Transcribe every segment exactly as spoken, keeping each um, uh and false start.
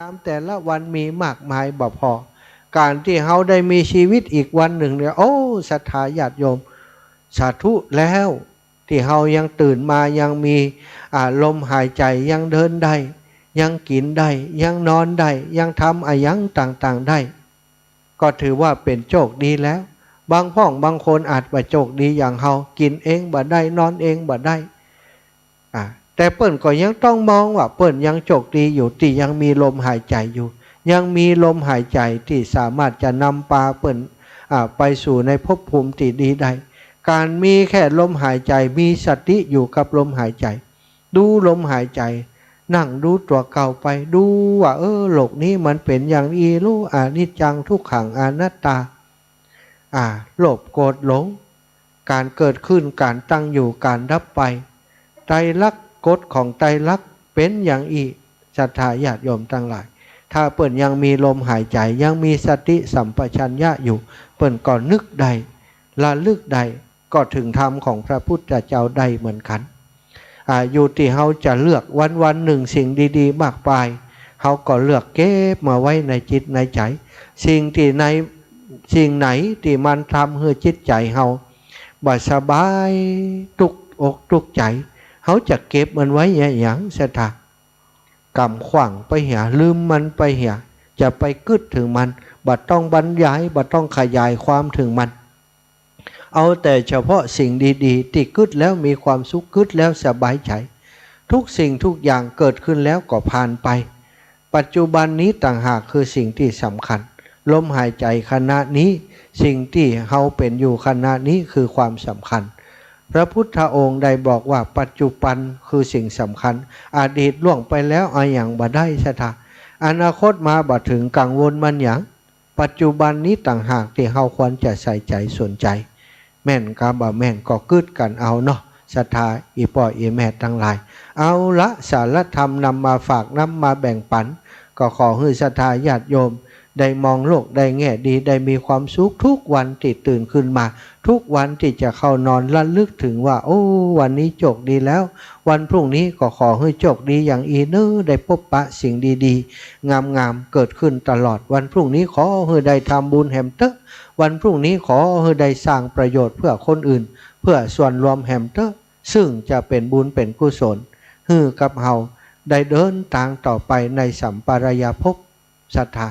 ามแต่ละวันมีมากมายบ่พอ ก๋านตี้เฮาได้มีชีวิตอีกวันนึ่งเนี่ย โอ้ ศรัทธาญาติโยม สาธุแล้ว ตี้เฮายังตื่นมา ยังมี อ่า ลมหายใจ๋ ยังเดินได้ ยังกิ๋นได้ ยังนอนได้ ยังทำอะหยังต่างๆ ได้ ก็ถือว่าเป๋นโชคดีแล้ว บางพ่องบางคนอาจบ่โชคดีอย่างเฮา กิ๋นเองบ่ได้ นอนเองบ่ได้ อ่า แต่เปิ้นก็ยังต้องมองว่าเปิ้นยังโชคดีอยู่ ตี้ยังมีลมหายใจ๋อยู่ ยังมีลมหายใจ๋ตี้สามารถจะนำปาเปิ้น อ่า ไปสู่ในภพภูมิตี้ดีได้ ก๋านมีแค่ลมหายใจ๋ มีสติอยู่กับลมหายใจ๋ ดูลมหายใจ๋ นั่งดูตั๋วเก่าไป ดูว่า เออ โลกนี้มันเป๋นอย่างอี้ลู อนิจจัง ทุกขัง อนัตตา อ่า โลภ โกรธ หลง ก๋านเกิดขึ้น ก๋านตั้งอยู่ ก๋านดับไป ไตรลักษณ์ กฎของไตรลักษณ์เป๋นอย่างอี้ ศรัทธาญาติโยมตังหลาย ถ้าเปิ้นยังมีลมหายใจ๋ ยังมีสติสัมปชัญญะอยู่ เปิ้นก็นึกได้ ระลึกได้ ก็เถิงธรรมของพระพุทธเจ้าได้เหมือนกั๋น อ่า อยู่ตี้เฮาจะเลือก วันๆ นึ่งสิ่งดีๆ มากมาย เฮาก็เลือกเก็บมาไว้ในจิตในใจ๋ สิ่งตี้ใน สิ่งไหนตี้มันทำหื้อจิตใจ๋เฮาบ่สบาย ตุ๊กอกตุ๊กใจ๋ เฮาจะเก็บมันไว้อะหยัง ศรัทธา ก๋ำขว้างไปเหีย ลืมมันไปเหีย จะไปกึ๊ดเถิงมัน บ่ต้องบรรยาย บ่ต้องขยายความเถิงมัน เอาแต่เฉพาะสิ่งดีๆ ตี้กึ๊ดแล้วมีความสุข กึ๊ดแล้วสบายใจ๋ ทุกสิ่งทุกอย่างเกิดขึ้นแล้วก็ผ่านไป ปัจจุบันนี้ต่างหากคือสิ่งตี้สำคัญ ลมหายใจ๋ขณะนี้ สิ่งตี้เฮาเป๋นอยู่ขณะนี้คือความสำคัญ พระพุทธองค์ได้บอกว่าปัจจุบันคือสิ่งสำคัญ อดีตล่วงไปแล้วอะหยังบ่ได้ ศรัทธา อนาคตมาบ่เถิง กังวลมันหยัง ปัจจุบันนี้ต่างหากตี้เฮาควรจะใส่ใจ๋สนใจ๋ แม่นกาบ่แม่นก็กึ๊ดกั๋นเอาเนาะ ศรัทธาอี่ป้ออี่แม่ตังหลาย เอาละ สารธรรมนำมาฝาก นำมาแบ่งปั๋น ก็ขอหื้อศรัทธาญาติโยม ได้มองโลกได้แง่ดี ได้มีความสุขทุกวันตี้ตื่นขึ้นมา ทุกวันตี้จะเข้านอน ระลึกเถิงว่า โอ้ วันนี้โชคดีแล้ว วันพรุ่งนี้ก็ขอหื้อโชคดีอย่างอี้เน่อ ได้พบปะสิ่งดีๆ งามๆ เกิดขึ้นตลอด วันพรุ่งนี้ขอหื้อได้ทำบุญแหมเต๊อะ วันพรุ่งนี้ขอหื้อได้สร้างประโยชน์เพื่อคนอื่น เพื่อส่วนรวมแหมเต๊อะ ซึ่งจะเป๋นบุญเป๋นกุศล หื้อกับเฮาได้เดินตางต่อไปในสัมปรายภพ ศรัทธา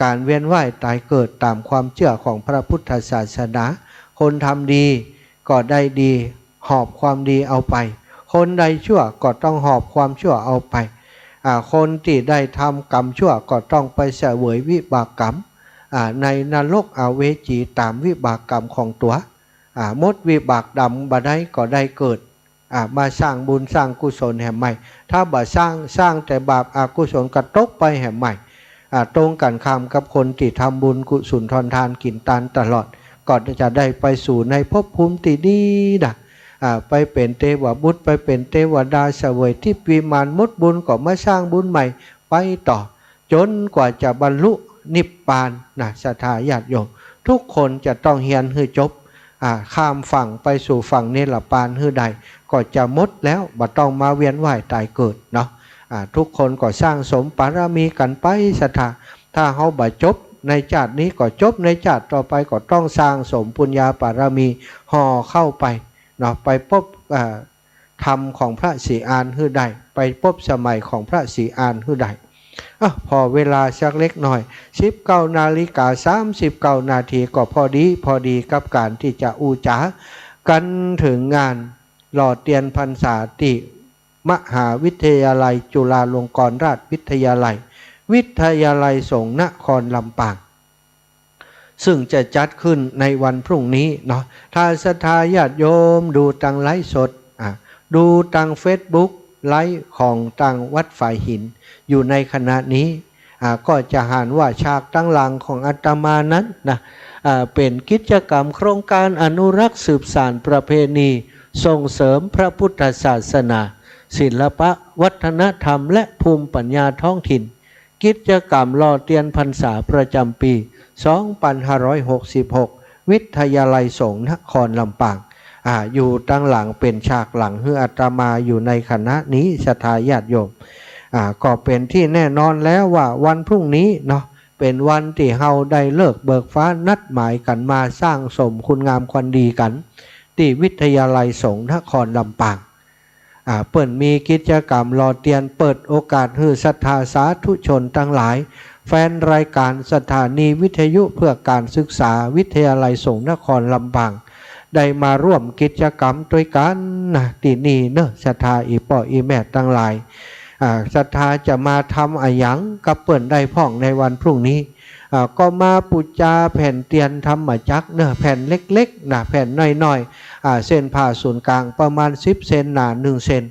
ก๋านเวียนว่ายต๋ายเกิดต๋ามความเจื้อของพระพุทธศาสนา คนทำดีก็ได้ดี หอบความดีเอาไป คนใดชั่วก็ต้องหอบความชั่วเอาไป อ่า คนตี้ได้ทำกรรมชั่วก็ต้องไปเสวยวิบากกรรม อ่า ในนรกอเวจีต๋ามวิบากกรรมของตั๋ว อ่า หมดวิบากดำบ่ได้ก็ได้เกิด อ่า มาสร้างบุญสร้างกุศลแหมใหม่ ถ้าบ่สร้าง สร้างแต่บาปอกุศลก็ตกไปแหมใหม่ อ่า ตรงกั๋นข้ามกับคนตี้ทำบุญกุศลทอนทานกิ๋นตานตลอด ก็จะได้ไปสู่ในภพภูมิตี้ดีนะ อ่า ไปเป๋นเตวบุตร ไปเป๋นเตวดา เสวยทิพย์วิมาน หมดบุญก็มาสร้างบุญใหม่ ไปต่อ จ๋นกว่าจะบรรลุนิพพานนะ ศรัทธาญาติโยม ทุกคนจะต้องเฮียนหื้อจบ อ่า ข้ามฝั่งไปสู่ฝั่งนิพพานหื้อได้ ก็จะหมดแล้ว บ่ต้องมาเวียนว่ายต๋ายเกิดเนาะ อ่า ทุกคนก็สร้างสมปารมีกั๋นไป ศรัทธา ถ้าเฮาบ่จบในจาตินี้ก็จบในจาติต่อไป ก็ต้องสร้างสมปุญญาปารมีห่อเข้าไปเนาะ ไปพบ อ่า ธรรมของพระศรีอานหื้อได้ ไปพบสมัยของพระศรีอานหื้อได้ อ่ะ ผ่อเวลาสักเล็กน้อย สิบเก้านาฬิกาสามสิบเก้านาที ก็พอดี พอดีกับก๋านตี้จะอู้จ๋ากั๋นเถิงงานหล่อเตียนพรรษาตี้มหาวิทยาลัยจุฬาลงกรณราชวิทยาลัย วิทยาลัยสงฆ์นครลำปาง ซึ่งจะจัดขึ้นในวันพรุ่งนี้เนาะ ถ้าศรัทธาญาติโยมดูตางไลฟ์สด อ่ะ ดูตางเฟซบุ๊กไลฟ์ของตางวัดฝายหินอยู่ในขณะนี้ อ่ะ ก็จะหันว่าฉากตางหลังของอาตมานั้นนะ อ่ะ เป๋นกิจกรรมโครงการอนุรักษ์สืบสานประเพณี ส่งเสริมพระพุทธศาสนา ศิลปะวัฒนธรรมและภูมิปัญญาท้องถิ่น กิจกรรมหล่อเตียนพรรษาประจำปี สองพันห้าร้อยหกสิบหก วิทยาลัยสงฆ์นครลำปาง อ่า อยู่ตางหลังเป๋นฉากหลังหื้ออาตมาอยู่ในขณะนี้ ศรัทธาญาติโยม อ่า ก็เป๋นตี้แน่นอนแล้วว่าวันพรุ่งนี้เนาะ เป๋นวันตี้เฮาได้ฤกษ์เบิกฟ้านัดหมายกั๋นมาสร้างสมคุณงามความดีกั๋น ตี้วิทยาลัยสงฆ์นครลำปาง อ่า เปิ้นมีกิจกรรมหล่อเตียน เปิดโอกาสหื้อศรัทธาสาธุชนตังหลาย แฟนรายก๋านสถานีวิทยุเพื่อการศึกษาวิทยาลัยสงฆ์นครลำปาง ได้มาร่วมกิจกรรมตวยกั๋นนะ ตี้นี่เนาะ ศรัทธาอี่ป้ออี่แม่ตังหลาย อ่า ศรัทธาจะมาทำอะหยังกับเปิ้นได้พ่องในวันพรุ่งนี้ อ่า ก็มาปู๋จาแผ่นเตียนธรรมจักรเนาะ แผ่นเล็กๆ นะ แผ่นน้อยๆ อ่า เส้นผ่าศูนย์กลางประมาณสิบเซน หนาหนึ่งเซน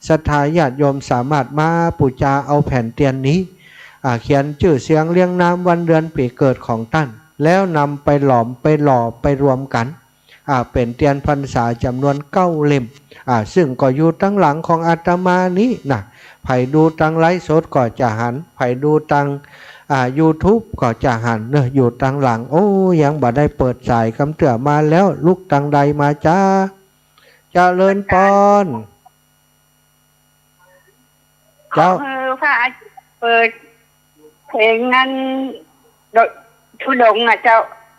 ศรัทธาญาติโยมสามารถมาปู๋จาเอาแผ่นเตียนนี้ อ่า เขียนจื้อเสียงเรียงนามวันเดือนปี๋เกิดของต้าน แล้วนำไปหลอมไปหล่อไปรวมกั๋น อ่า เป๋นเตียนพรรษาจ๋ำนวนเก้าเล่ม อ่า ซึ่งก็อยู่ตังหลังของอาตมานี้นะ ใผดูตังไลฟ์สดก็จะหัน ใผดูตัง อ่า ยูทูบก็จะหันเนาะ อยู่ตังหลัง โอ้ ยังบ่ได้เปิดสายกำเตื้อ มาแล้ว ลุกตังใดมาจ๊ะ เจริญปอน เจ้า ขอหื้อพระอาจารย์เปิดเพลงนั้น ธุดงค์นะเจ้า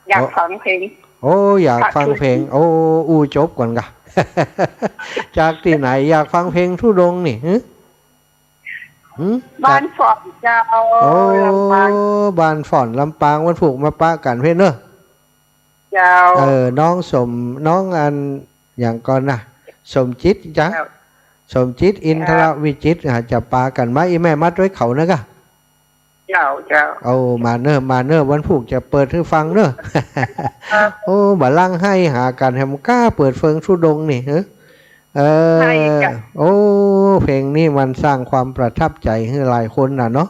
อยาก โอ้ ฟังเพลง โอ้ อยากฟังเพลง พระธุดงค์ โอ้ อู้จบก่อนกะ จากตี้ไหน อยากฟังเพลงธุดงค์นี่ หึ หึ บ้านฝอนเจ้า โอ้ ลำปาง บ้านฝอนลำปาง วันพูกมาปะกั๋นเพ่นเนาะ เจ้า เออ น้องสม น้องอัน หยังก่อนนะ สมจิตจ๊ะ เจ้า สมจิต อินทรวิจิตร เจ้า อ่า จะปากั๋นมา อี่แม่มาตวยเขานะกะ เจ้า เจ้า เอา มาเน่อ มาเน่อ วันพูกจะเปิดหื้อฟังเน่อ ครับ โอ้ บ่าลังไห้หากั๋น แหมก้าเปิดเพลงธุดงค์นี่ เออ เออ ไห้กะ โอ้ เพลงนี้มันสร้างความประทับใจหื้อหลายคนน่ะเนาะ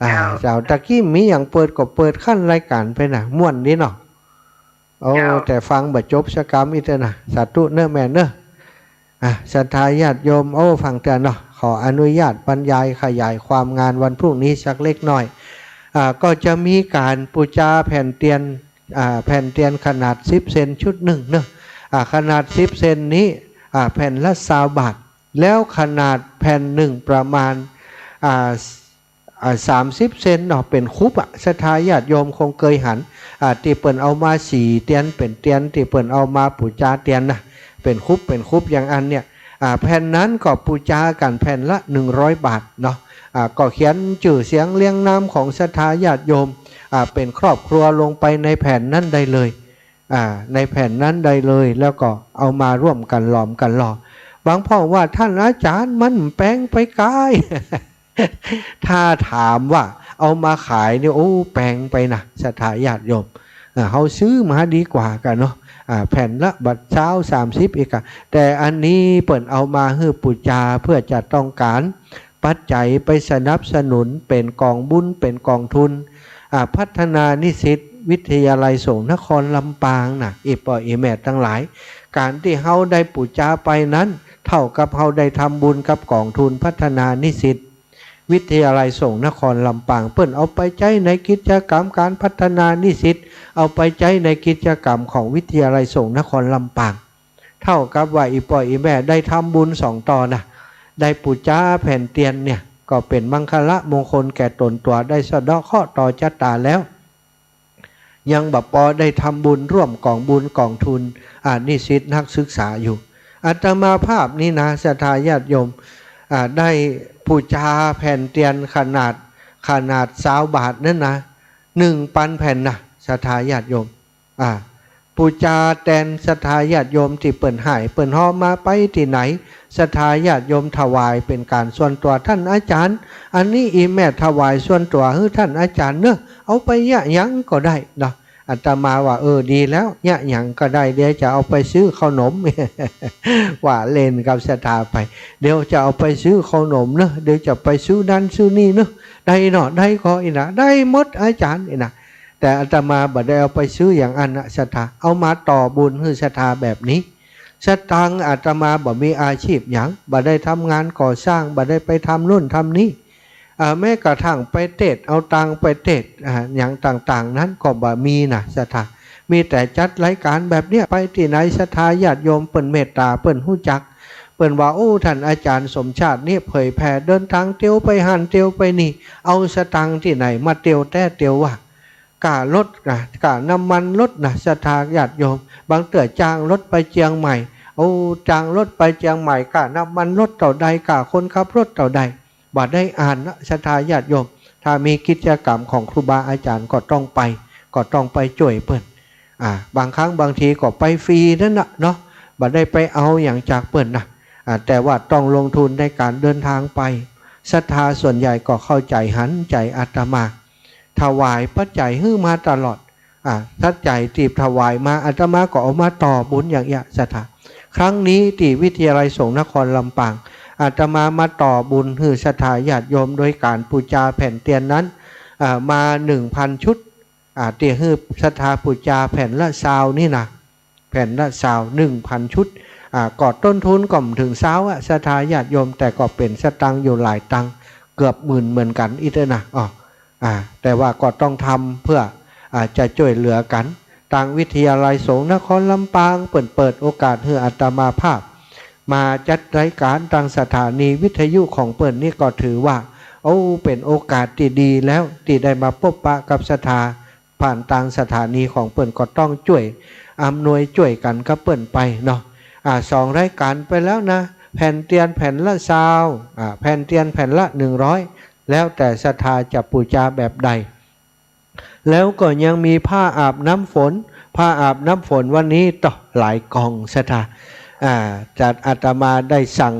อ่า เจ้า เจ้า ตะกี้มีหยังเปิดก็เปิดขั้นรายก๋านไปน่ะ ม่วนดีเนาะ โอ้ เจ้า แต่ฟังบ่จบสักกำอี้เต๊อะนะ สาธุเน่อแม่เน่อ อ่ะ ศรัทธาญาติโยม โอ้ ฟังเตื้อเนาะ ขออนุญาตบรรยายขยายความงานวันพรุ่งนี้สักเล็กน้อย อ่า ก็จะมีก๋านปู๋จาแผ่นเตียน อ่า แผ่นเตียนขนาดสิบเซนชุดนึ่งเนาะ อ่า ขนาดสิบเซนนี้ อ่า แผ่นละซาวบาท แล้วขนาดแผ่นนึ่งประมาณ อ่า อ่า สามสิบเซนเนาะ เป๋นคุบอะ ศรัทธาญาติโยมคงเกยหัน อ่า ตี้เปิ้นเอามาสีเตียน เป๋นเตียน ตี้เปิ้นเอามาปู๋จาเตียนนะ เป๋นคุบ เป๋นคุบอย่างอั้นเนี่ย อ่า แผ่นนั้นก็ปู๋จากั๋นแผ่นละหนึ่งร้อยบาทเนาะ อ่า ก็เขียนจื้อเสียงเรียงนามของศรัทธาญาติโยม อ่า เป๋นครอบครัวลงไปในแผ่นนั้นได้เลย อ่า ในแผ่นนั้นได้เลย แล้วก็เอามาร่วมกั๋นหลอมกั๋นหล่อ บางพ่องว่า ต้านอาจ๋ารย์ มันแปงไปไกล ถ้าถามว่าเอามาขายเนี่ย โอ้ แปงไปนะ ศรัทธาญาติโยม อ่า เฮาซื้อมาดีกว่ากะเนาะ อ่า แผ่นละบาทซาว สามสิบ อีกอะ แต่อันนี้เปิ้นเอามาหื้อปู๋จา เพื่อจะต้องก๋านปัจจัยไปสนับสนุนเป๋นก๋องบุญ เป๋นก๋องทุน อ่า พัฒนานิสิตวิทยาลัยสงฆ์นครลำปางน่ะ อี่ป้ออี่แม่ตังหลาย ก๋านตี้เฮาได้ปู๋จาไปนั้น เต้ากับเฮาได้ทำบุญกับก๋องทุนพัฒนานิสิต วิทยาลัยสงฆ์นครลำปาง เปิ้นเอาไปใจ๊ในกิจกรรมก๋านพัฒนานิสิต เอาไปใจ๊ในกิจกรรมของวิทยาลัยสงฆ์นครลำปาง เต้ากับว่าอี่ป้ออี่แม่ได้ทำบุญสองต่อนะ ได้ปู๋จาแผ่นเตียนเนี่ย ก็เป๋นมังคละมงคลแก่ต๋นตั๋ว ได้สะเดาะเคราะห์ต่อจะต๋าแล้ว ยังบ่ปอได้ทำบุญร่วมก๋องบุญก๋องทุน อ่า นิสิตนักศึกษาอยู่ อาตมาภาพนี้นะ ศรัทธาญาติโยม อ่า ได้ปู๋จาแผ่นเตียนขนาด ขนาดซาวบาทนั้นนะ หนึ่งปันแผ่นนะ ศรัทธาญาติโยม อ่า ปู๋จาแตนศรัทธาญาติโยมตี้เปิ้นหายเปิ้นฮอมาไปตี้ไหน ศรัทธาญาติโยมถวายเป๋นก๋านส่วนตั๋ว ต้านอาจ๋ารย์ อันนี้อี่แม่ถวายส่วนตั๋วหื้อต้านอาจ๋ารย์เนาะ เอาไปเยียะหยังก็ได้เนาะ อาตมาว่า เออ ดีแล้ว เยียะหยังก็ได้ เดี๋ยวจะเอาไปซื้อเข้าหนม ว่าเล่นกับศรัทธาไป เดี๋ยวจะเอาไปซื้อเข้าหนมเนาะ เดี๋ยวจะไปซื้อนั้นซื้อนี่เนาะ ได้เนาะ ได้ก่ออี้นะ ได้หมดอาจ๋ารย์อี้นะ แต่อาตมาบ่ได้เอาไปซื้ออย่างอั้นนะ ศรัทธา เอามาต่อบุญหื้อศรัทธาแบบนี้ สตางค์อาตมาบ่มีอาชีพหยัง บ่ได้ทำงานก่อสร้าง บ่ได้ไปทำนู่นทำนี่ อ่า แม้กระทั่งไปเตสน์ เอาตังค์ไปเตสน์ อ่า อย่างต่างๆ นั้นก็บ่มีนะ ศรัทธา มีแต่จัดรายการแบบเนี้ย ไปตี้ไหนศรัทธาญาติโยมเปิ้นเมตต๋า เปิ้นฮู้จัก เปิ้นว่า โอ้ ต้านอาจ๋ารย์สมชาตินี่เผยแผ่เดินตางเตียวไปหั้นเตียวไปนี่ เอาสตางค์ตี้ไหนมาเตียวแต๊เตียวว่า ก้ารถนะ ก้าน้ำมันรถนะ ศรัทธาญาติโยม บางเตื้อจ้างรถไปเจียงใหม่ โอ้ จ้างรถไปเจียงใหม่ ก้าน้ำมันรถเต้าใด ก้าคนขับรถเต้าใด บ่ได้อ่านนะ ศรัทธาญาติโยม ถ้ามีกิจกรรมของครูบาอาจ๋ารย์ก็ต้องไป ก็ต้องไปจ้วยเปิ้น อ่า บางครั้งบางทีก็ไปฟรีนั่นน่ะเนาะ บ่ได้ไปเอาหยังจากเปิ้นนะ อ่า แต่ว่าต้องลงทุนในก๋านเดินตางไป ศรัทธาส่วนใหญ่ก็เข้าใจ๋หันใจ๋อาตมา ถวายปัจจัยหื้อมาตลอด อ่า ถ้าใจ๋ตี้ถวายมา อาตมาก็เอามาต่อบุญอย่างเงี้ย ศรัทธา ครั้งนี้ตี้วิทยาลัยสงฆ์นครลำปาง อาตมามาต่อบุญหื้อศรัทธาญาติโยมโดยก๋านปู๋จาแผ่นเตียนนั้น อ่า มาหนึ่งพันชุด อ่า ตี้หื้อศรัทธาปู๋จาแผ่นละซาวนี่นะ แผ่นละซาว หนึ่งพันชุด อ่า ก็ต้นทุนก็บ่เถิงซาวอะ ศรัทธาญาติโยม แต่ก็เป๋นสตางค์อยู่หลายตังค์ เกือบหมื่นเหมือนกั๋นอี้เต๊อะนะ อ้อ อ่า แต่ว่าก็ต้องทำเพื่อ อ่า จะจ้วยเหลือกั๋น ตางวิทยาลัยสงฆ์นครลำปางเปิ้นเปิดโอกาสหื้ออาตมาภาพ มาจัดรายก๋านตางสถานีวิทยุของเปิ้นนี่ก็ถือว่า โอ้ เป๋นโอกาสตี้ดีแล้ว ตี้ได้มาปบปะกับศรัทธา ผ่านตางสถานีของเปิ้น ก็ต้องจ้วยอำนวยจ้วยกั๋นกับเปิ้นไปเนาะ อ่า สองรายก๋านไปแล้วนะ แผ่นเตียนแผ่นละซาว อ่า แผ่นเตียนแผ่นละหนึ่งร้อย แล้วแต่ศรัทธาจะปู๋จาแบบใด แล้วก็ยังมีผ้าอาบน้ำฝน ผ้าอาบน้ำฝนวันนี้ต่อหลายกล่องศรัทธา อ่า จะอาตมาได้สั่ง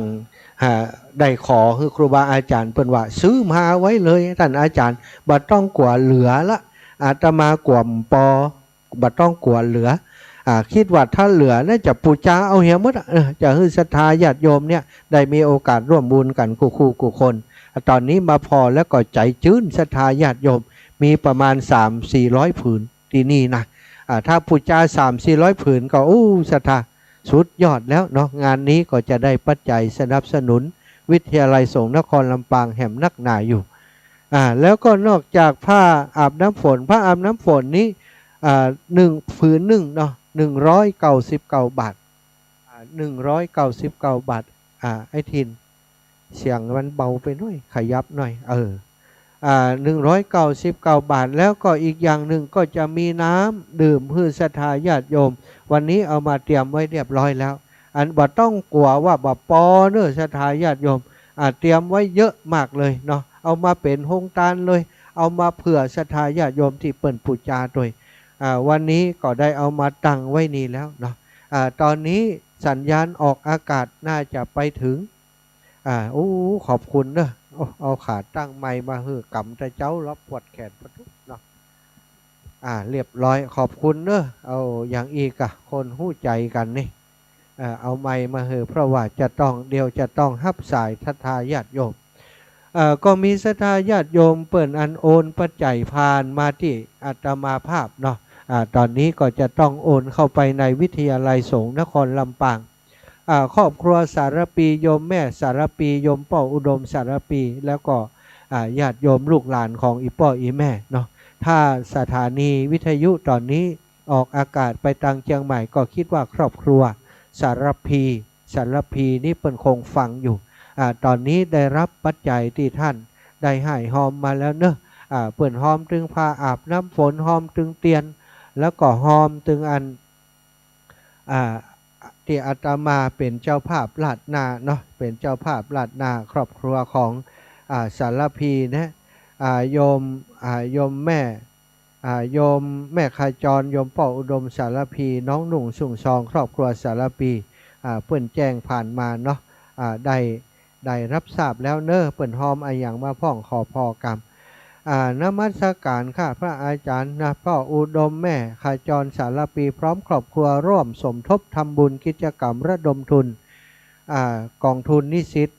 อ่า ได้ขอหื้อครูบาอาจ๋ารย์เปิ้นว่า ซื้อมาไว้เลยต้านอาจ๋ารย์ บ่ต้องกั๋วเหลือละ อาตมากั๋วบ่ปอ บ่ต้องกั๋วเหลือ อ่า กึ๊ดว่าถ้าเหลือนะจะปู๋จาเอาเหียหมดอะ เออ จะหื้อศรัทธาญาติโยมเนี่ยได้มีโอกาสร่วมบุญกั๋นกู้ๆ กู้คน อ่า ต๋อนนี้มาผ่อแล้วก็ใจ๋จื้น ศรัทธาญาติโยม มีประมาณสามสี่ร้อยผืนตี้นี่นะ อ่า ถ้าปู๋จาสามสี่ร้อยผืนก็ โอ้ ศรัทธา สุดยอดแล้วเนาะ งานนี้ก็จะได้ปัจจัยสนับสนุนวิทยาลัยสงฆ์นครลำปางแหมนักหนาอยู่ อ่า แล้วก็นอกจากผ้าอาบน้ำฝน ผ้าอาบน้ำฝนนี้ อ่า หนึ่ง ผืนหนึ่งเนาะ หนึ่งร้อยเก้าสิบเก้าบาท อ่า หนึ่งร้อยเก้าสิบเก้าบาท อ่า ไอ้ทิน เสียงมันเบาไปหน่อย ขยับหน่อย เออ อ่า หนึ่งร้อยเก้าสิบเก้าบาท แล้วก็อีกอย่างหนึ่งก็จะมีน้ำดื่มหื้อศรัทธาญาติโยม วันนี้เอามาเตรียมไว้เรียบร้อยแล้ว อันบ่ต้องกั๋วว่าบ่ปอเน่อศรัทธาญาติโยม อ่า เตรียมไว้เยอะมากเลยเนาะ เอามาเป๋นโฮงตานเลย เอามาเผื่อศรัทธาญาติโยมตี้เปิ้นปู๋จาตวย อ่า วันนี้ก็ได้เอามาตั้งไว้นี่แล้วเนาะ อ่า ต๋อนนี้สัญญาณออกอากาศน่าจะไปเถิง อ่า โอ้ ขอบคุณเน่อ โอ้ เอาขาตั้งไมค์มาหื้อกำตะเจ๊า ลอปวดแขนปะทุเนาะ อ่า เรียบร้อย ขอบคุณเน่อ เอาอย่างอี้ก่ะ คนฮู้ใจ๋กั๋นนี่ เอ่อ เอาไมค์มาหื้อ เพราะว่าจะต้อง เดี๋ยวจะต้องฮับสายศรัทธาญาติโยม เอ่อ ก็มีศรัทธาญาติโยมเปิ้นอันโอนปัจจัยผ่านมาตี้อาตมาภาพเนาะ อ่า ต๋อนนี้ก็จะต้องโอนเข้าไปในวิทยาลัยสงฆ์นครลำปาง อ่า ครอบครัวสารภี โยมแม่สารภี โยมป้ออุดมสารภี แล้วก็ อ่า ญาติโยมลูกหลานของอี่ป้ออี่แม่เนาะ ถ้าสถานีวิทยุต๋อนนี้ออกอากาศไปตางเจียงใหม่ ก็กึ๊ดว่าครอบครัวสารภี สารภีนี่เปิ้นคงฟังอยู่ อ่า ต๋อนนี้ได้ฮับปัจจัยตี้ต้านได้ฮ่ายฮอมมาแล้วเน่อ อ่า เปิ้นฮอมตึงผ้าอาบน้ำฝน ฮอมตึงเตียน แล้วก็ฮอมตึงอัน อ่า ตี้อาตมาเป๋นเจ้าภาพราดหน้าเนาะ เป๋นเจ้าภาพราดหน้าครอบครัวของ อ่า สารภีนะ อ่า โยม อ่า โยมแม่ อ่า โยมแม่ขจร โยมป้ออุดมสารภี น้องหนุ่งสุงซอง ครอบครัวสารภี อ่า เปิ้นแจ้งผ่านมาเนาะ อ่า ได้ ได้ฮับทราบแล้วเน่อ เปิ้นฮอมอะหยังมาพ่อง ขอผ่อกำ อ่า นมัสก๋านค่ะพระอาจ๋ารย์นะ ป้ออุดม แม่ขจร สารภี พร้อมครอบครัวร่วมสมทบทำบุญกิจกรรมระดมทุน อ่า กองทุนนิสิต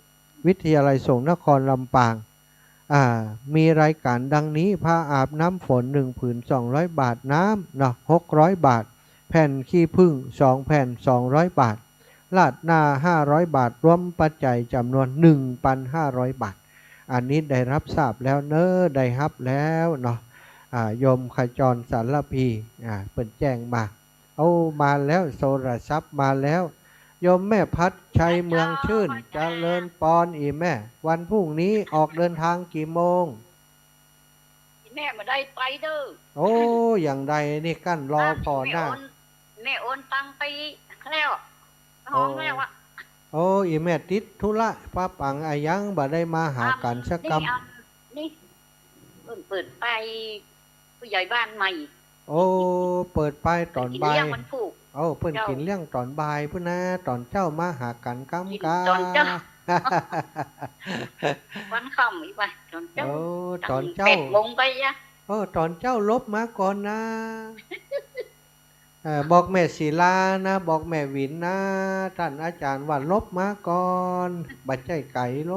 วิทยาลัยสงฆ์นครลำปาง อ่า มีรายก๋านดังนี้ ผ้าอาบน้ำฝนหนึ่งผืนสองร้อยบาท น้ำเนาะ หกร้อยบาท แผ่นขี้ผึ้งสองแผ่น สองร้อยบาท ราดหน้าห้าร้อยบาท รวมปัจจัยจ๋ำนวนหนึ่งปันห้าร้อยบาท อันนี้ได้ฮับทราบแล้วเน่อ ได้ฮับแล้วเนาะ อ่า โยมขจรสารภี อ่า เปิ้นแจ้งมา เอามาแล้ว โทรศัพท์มาแล้ว โยมแม่พัดชัยเมืองชื่น เจริญปอนอีแม่ วันพรุ่งนี้ออกเดินทางกี่โมง แม่บ่ได้ไปเด้อ โอ้ อย่างใดนี่กั้นรอผ่อหน้า แม่โอน แม่โอนตังค์ไปแล้ว ห้องแล้วอะ โอ้ อีแม่ติดธุระปะปังอะหยัง บ่ได้มาหากั๋นสักกำ นี่ เปิ้นเปิดป้ายผู้ใหญ่บ้านใหม่ โอ้ เปิดป้ายต๋อนบ่าย กิ๋นเลี้ยงวันพูก โอ้ เปิ้นกิ๋นเลี้ยงต๋อนบ่ายปู้นนา ต๋อนเจ๊ามาหากั๋นกำกา ต๋อนเจ๊า วันค่ำอีกว่า ต๋อนเจ๊า โอ้ ต๋อนเจ๊า แปดโมงไปยะ โอ้ ต๋อนเจ๊าลบมาก่อนนา เอ่อ บอกแม่ศิลานะ บอกแม่หวินนะ ต้านอาจ๋ารย์ว่าลบมาก่อน บ่ใจ้ไก๋โล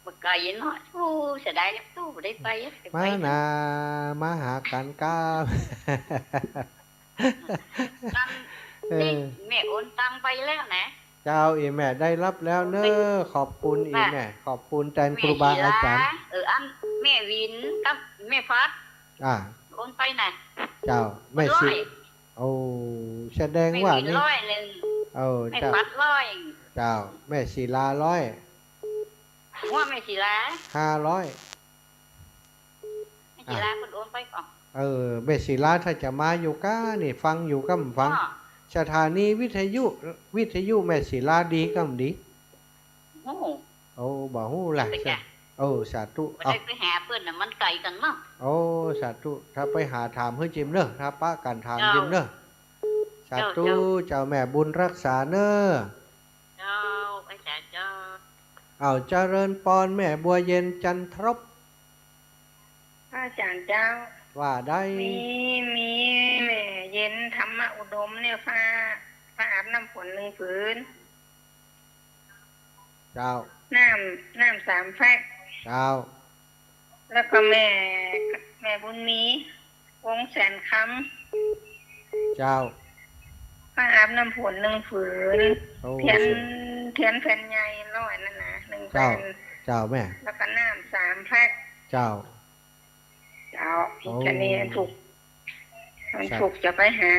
บ่ไก๋เนาะ โอ้ เสียดาย โอ้ บ่ได้ไป มานา มาหากั๋นกำ ตังค์ เออ นี่แม่โอนตังค์ไปแล้วนะ เจ้า อีแม่ได้ฮับแล้วเน่อ ขอบคุณอีแม่ ขอบคุณแตนครูบาอาจ๋ารย์ เออ อันแม่หวินกับแม่พัด อ่า โอนไปนะ เจ้า แม่ศิ ร้อย โอ้ แสดงว่านี่ แม่หวินร้อยนึ่ง เออ แม่ เจ้า พัดร้อย เจ้า แม่ศิลาร้อย ว่าแม่ศิลา ห้าร้อย แม่ศิลาเปิ้นโอนไปก่อน เออ แม่ศิลาถ้าจะมาอยู่ก้านี่ ฟังอยู่ก้ำฟัง อ้อ สถานีวิทยุ วิทยุแม่ศิลาดีก้ำดี โอ้ โอ้ บ่ฮู้ละ ไปจ้ะ โอ้ สาธุ บ่ได้ไปหาเปิ้นน่ะ มันไก๋กั๋นเนาะ โอ้ สาธุ ถ้าไปหาถามหื้อจิมเน่อ ถ้าปะกั๋นถามจิมเน่อ เจ้า สาธุ เจ้า เจ้าแม่บุญรักษาเน่อ เจ้า อาจ๋ารย์เจ้า อ้าว เจริญปอนแม่บัวเย็นจันทรบ พระอาจ๋ารย์เจ้า ว่าได้ มี มีแม่เย็นธรรมอุดมเนี่ย ผ้า ผ้าอาบน้ำฝนนึ่งผืน เจ้า น้ำ น้ำสามแฟก เจ้า แล้วก็แม่ แม่บุญมี วงแสนคำ เจ้า ผ้าอาบน้ำฝนนึ่งผืน โอ้ เตียน เตียนแผ่นใหญ่ร้อยนั่นนะ นึ่งแผ่น เจ้าแม่ แล้วก็น้ำสามแฟก เจ้า เจ้า โอ้ แค่นี้วันพูก วันพูกจะไปหา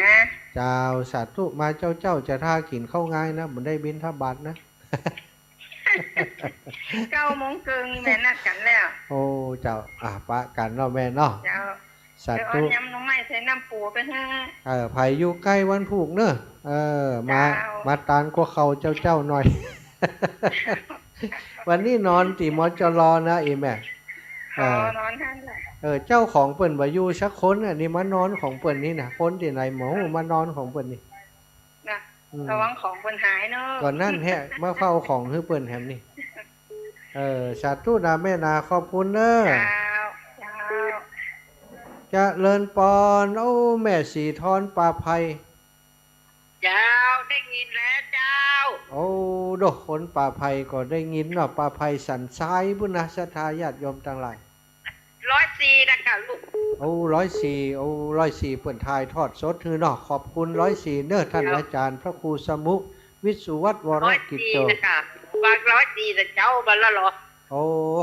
เจ้า สาธุ มาเจ้าเจ้าจะถ้ากิ๋นข้าวงายนะ บ่ได้บิณฑบาตนะ เก้าโมงเกิ่งแม่นัดกั๋นแล้ว โอ้ เจ้า อ่ะ ปะกั๋นเนาะแม่เนาะ เจ้า สาธุ เดี๋ยวเอายำหน่อไม้ใส่น้ำปูไปหื้อ เออ ใผอยู่ใก้วันพูกเน่อ เออ มา เจ้า มาตานกั๋วเข่าเจ้าเจ้าหน่อย วันนี้นอนตี้ มจร นะ อีแม่ เออ อ๋อ นอนหั้นแหละ เออ เจ้าของเปิ้นบ่อยู่สักคน อันนี้มานอนของเปิ้นนี่นะ คนตี้ไหนหมอ มานอนของเปิ้นนี่ นะ อืม ระวังของเปิ้นหายเนาะ ก่อนนั้นแฮะ มาเฝ้าของหื้อเปิ้นแหมนี่ เออ สาธุนะแม่นะ ขอบคุณเน่อ เจ้า เจ้า เจริญปอน โอ้ แม่สีทอนป่าไผ่ เจ้า ได้ยินแล้วเจ้า โอ้ โด คนป่าไผ่ก็ได้ยินเนาะ ป่าไผ่สันทรายปู้นนะ ศรัทธาญาติโยมตังหลาย ร้อยสี่นะกะลูก โอ้ ร้อยสี่ โอ้ ร้อยสี่ เปิ้นถ่ายทอดสดหื้อเนาะ ขอบคุณร้อยสี่เน่อ ท่าน เจ้า อาจ๋ารย์พระครูสมุ วิสุวัฒน์ วรกิจโจ ร้อยสี่นะกะ วางร้อยสี่นะเจ้า บัดละเหรอ โอ้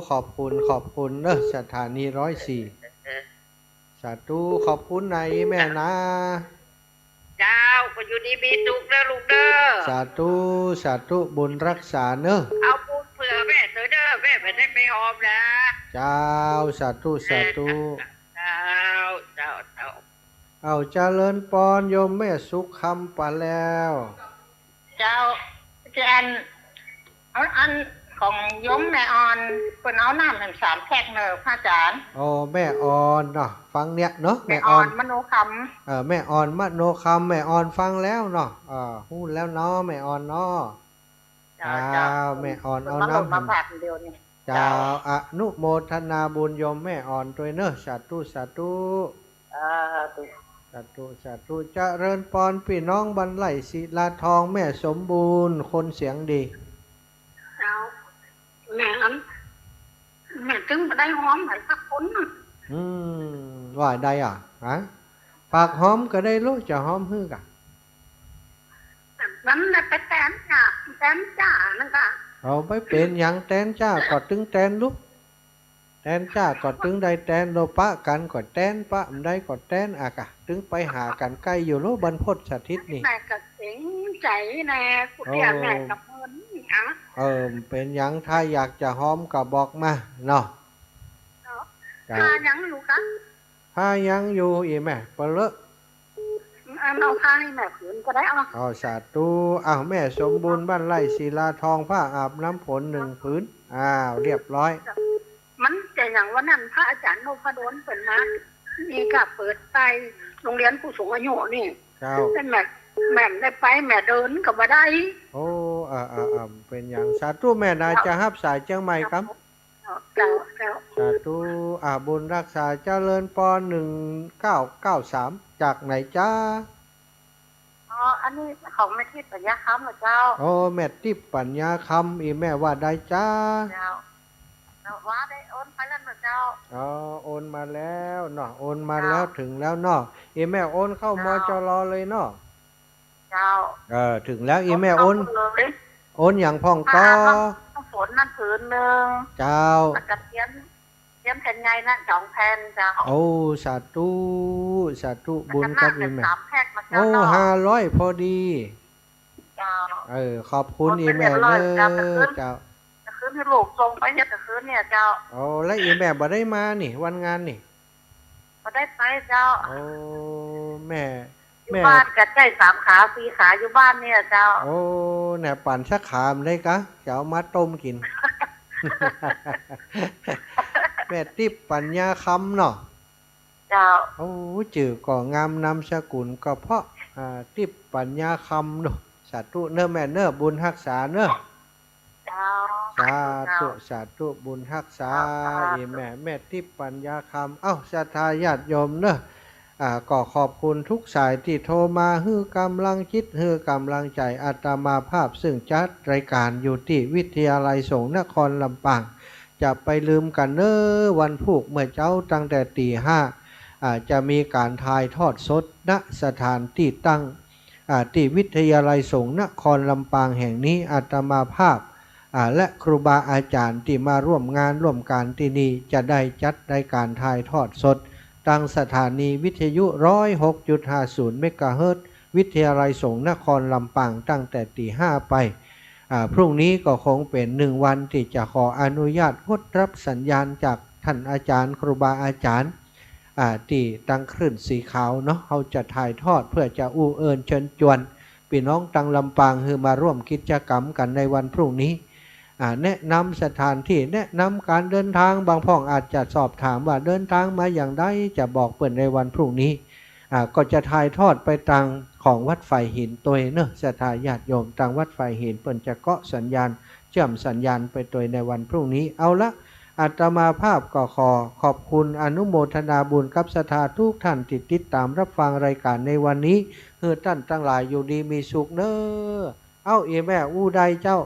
ขอบคุณ ขอบคุณเน่อ สถานีร้อยสี่ เออ สาธุ ขอบคุณนะแม่นะ เจ้า ก็อยู่ดีมีสุขเน่อลูกเน่อ สาธุ สาธุ บุญรักษาเน่อ เอาบุญเผื่อแม่เถอะเน่อ แม่บ่ได้ไปหอมนะ เจ้า สาธุ สาธุ เจ้า เจ้า เจ้า เอาเจริญปอนโยมแม่สุขคำปะแล้ว เจ้า อาจ๋ารย์ เอาอันของโยมแม่อ่อน เปิ้นเอาน้ำแหมสามแพ็คเน่อ พระอาจ๋ารย์ โอ้ แม่อ่อนเนาะ ฟังเนี่ยเนาะ แม่อ่อน แม่อ่อน มโนคำ เออ แม่อ่อนมโนคำ แม่อ่อนฟังแล้วเนาะ เออ ฮู้แล้วเนาะ แม่อ่อนเนาะ เจ้า เจ้า เจ้า แม่อ่อนเอาน้ำ เปิ้นมาลดมาฝากเดียวนี่ เจ้า เจ้า อนุโมทนาบุญโยมแม่อ่อนตวยเน่อ สาธุ สาธุ สาธุ สาธุ สาธุ เจริญปอนปี้น้องบ้านไร่ศิลาทอง แม่สมบูรณ์ คนเสียงดี เจ้า แม่อัน แม่ตึงบ่ได้หอมใผสักคนน่ะ อืม ว่าได้อ่ะ ฮะ ปากหอมก็ได้ลูก จะหอมหื้อกะ นั่นแหละไปแตนจ้า แตนจ้านั่นกะ เอาไปเป๋นหยังแตนจ้า ก็ตึงแตนลูก แตนจ๊าก็ตึงได้แตน โลปะกั๋นก็แตน ปะบ่ได้ก็แตน อะกะ ตึงไปหากั๋นใก้อยู่โล บรรพตสถิตนี่ แม่ก็เกรงใจ๋แน่ กุเตี้ย โอ้ แม่ก็เมินนี่อะ เออ เป๋นหยัง ถ้าอยากจะฮอมก็บอกมาเนาะ เนาะ จ้า ผ้ายังอยู่กะ ผ้ายังอยู่ อี่แม่ เปลือะอัน เอาผ้าหื้อแม่ผืนก็ได้ เอา เอา สาธุ เอา แม่สมบูรณ์ บ้านไร่ ศิลาทอง ผ้าอาบน้ำฝนหนึ่งผืน อ้าว เรียบร้อย มันจะอย่างวันนั้นพระอาจารย์นพดลเปิ้นมา นี่ก็เปิดใต้โรงเรียนผู้สูงอายุนี่ เจ้า แม่ แม่ได้ไป แม่เดินก็บ่ได้ โอ้ อ่า อ่า อ่า เป๋นหยัง สาธุ แม่นา เจ้า จะฮับสายเจียงใหม่ครับ เจ้า เจ้า สาธุ อ่า บุญฮักษา เจริญปอน หนึ่งเก้าเก้าสาม จากไหนจ๊ะ อ๋อ อันนี้ของแม่ทิพย์ปัญญาคำเหรอเจ้า โอ้ แม่ทิพย์ปัญญาคำ อี่แม่ว่าใดจ๊ะ เจ้า เจ้า ว่าได้โอนไปแล้วเหรอเจ้า อ๋อ โอนมาแล้วเนาะ โอนมาแล้ว เจ้า ถึงแล้วเนาะ อี่แม่โอนเข้า เจ้า มจร เลยเนาะ เจ้า เออ ถึงแล้ว อี่แม่โอน โอนเข้าเลย โอนหยังพ่องก่อ ผ้าอาบน้ำฝนนั่นผืนหนึ่ง เจ้า แล้วก็เตียน เตียนแผ่นใหญ่นะ สองแผ่นเจ้า โอ้ สาธุ สาธุ บุญกับอี่แม่ แล้วก็น้ำสามแพ็คมาเจ้า โอ้ เนาะ ห้าร้อยพอดี เจ้า เออ ขอบคุณอี่แม่เน้อ เจ้า เจ้า จะคืนหื้อลูก ส่งไปเฮ็ดจะคืนเนี่ยเจ้า โอ้ แล้วอี่แม่บ่ได้มานี่ วันงานนี่ บ่ได้ไปเจ้า โอ้ แม่ อยู่ แม่ บ้านก็ใจ๊สามขาสี่ขาอยู่บ้านเนี่ยเจ้า โอ้ เนี่ย ปั๋นสักขาบ่ได้กะ จะเอามาต้มกิ๋น แม่ทิพย์ปัญญาคำเนาะ เจ้า โอ้ จื้อก็งาม นามสกุลก็เพราะ อ่า ทิพย์ปัญญาคำเนาะ สาธุเน้อแม่เน้อ บุญฮักษาเน้อ เจ้า สาธุ เจ้า สาธุ บุญฮักษา เจ้า สาธุ อี่แม่ แม่ทิพย์ปัญญาคำ เอ้า ศรัทธาญาติโยมเน้อ อ่า ก็ขอบคุณทุกสายตี้โทรมาหื้อก๋ำลังจิต หื้อก๋ำลังใจ๋อาตมาภาพ ซึ่งจัดรายก๋านอยู่ตี้วิทยาลัยสงฆ์นครลำปาง จะไปลืมกั๋นเน้อ วันพูกเมื่อเจ๊าตั้งแต่ตี๋ห้า อ่า จะมีก๋านถ่ายทอดสด ณ สถานตี้ตั้ง อ่า ตี้วิทยาลัยสงฆ์นครลำปางแห่งนี้ อาตมาภาพ อ่า และครูบาอาจ๋ารย์ตี้มาร่วมงานร่วมก๋านตี้นี่ จะได้จัดรายก๋านถ่ายทอดสด ตางสถานีวิทยุ ร้อยหกจุดห้าศูนย์ เมกะเฮิรตซ์ วิทยาลัยสงฆ์นครลำปาง ตั้งแต่ตี๋ห้าไป อ่า พรุ่งนี้ก็คงเป๋นหนึ่งวันตี้จะขออนุญาตงดฮับสัญญาณจากต้านอาจ๋ารย์ ครูบาอาจ๋ารย์ อ่า ตี้ตางคลื่นสีขาวเนาะ เฮาจะถ่ายทอดเพื่อจะอู้เอิญเชิญจวน ปี้น้องตางลำปางหื้อมาร่วมกิจกรรมกั๋นในวันพรุ่งนี้ อ่า แนะนำสถานตี้ แนะนำก๋านเดินตาง บางพ่องอาจจะสอบถามว่าเดินตางมาอย่างใด จะบอกเปิ้นในวันพรุ่งนี้ อ่า ก็จะถ่ายทอดไปตางของวัดฝายหินตวยเนาะ ศรัทธาญาติโยม ตางวัดฝายหินเปิ้นจะเกาะสัญญาณ เชื่อมสัญญาณไปตวยในวันพรุ่งนี้ เอาละ อาตมาภาพก็ขอขอบคุณอนุโมทนาบุญกับศรัทธาทุกท่านตี้ติดต๋ามฮับฟังรายก๋านในวันนี้ หื้อต้านตังหลายอยู่ดีมีสุขเน้อ เอ้า อี่แม่อู้ใดเจ้า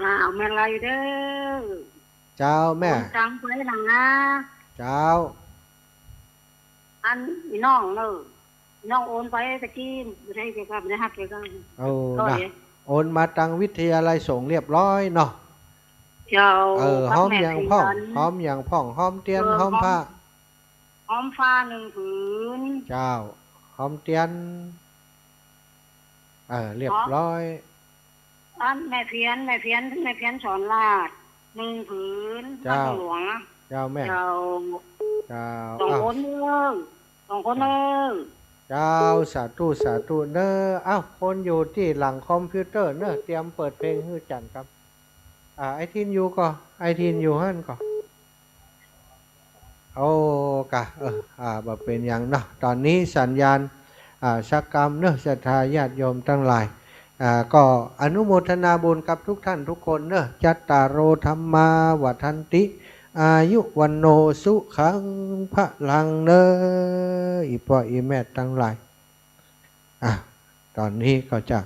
อ้าว แม่ไลเด้อ เจ้าแม่ โอนตังไปหลังนะ เจ้า อันอี้น้องเน้อ อี้น้องโอนไปตะกี้ บ่ได้เก็บ บ่ได้ฮับเก็บ โอ้ ก็ นะ เดี๋ยว โอนมาตางวิทยาลัยสงฆ์เรียบร้อยเนาะ เจ้า เออ กับ หอมหยังพ่อง แม่เตียน หอมหยังพ่อง หอมเตียน เออ หอมผ้า หอม หอมผ้าหนึ่งผืน เจ้า หอมเตียน เออ เรียบร้อย หอม อันแม่เพียน แม่เพียน แม่เพียนสอนราช หนึ่งผืน เจ้า บ้านหลวง เจ้าแม่ เจ้า เจ้า สอง อ้าว คนเน้อ สองคนเน้อ เจ้า สาธุ สาธุเน้อ เอ้า คนอยู่ตี้หลังคอมพิวเตอร์เน้อ เตรียมเปิดเพลงหื้อจันครับ อ่า ไอ้ทินอยู่ก่อ ไอ้ทินอยู่หั้นก่อ โอ้ กะ เออ อ่า บ่เป๋นหยังเนาะ ต๋อนนี้สัญญาณ อ่า สักกำเนาะ ศรัทธาญาติโยมตังหลาย อ่า ก็อนุโมทนาบุญกับทุกท่านทุกคนเนาะ จัตตาโร ธัมมา วัฑฒันติ อายุ วัณโณ สุขัง พลัง เนาะ อี่ป้ออี่แม่ตังหลาย อ่ะ ต๋อนนี้ก็จะ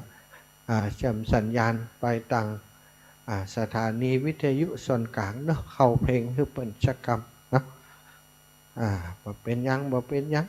อ่า เชื่อมสัญญาณไปตาง อ่า สถานีวิทยุส่วนก๋างเนาะ เข้าเพลงหื้อเปิ้นสักกำเนาะ อ่า บ่เป๋นหยัง บ่เป๋นหยัง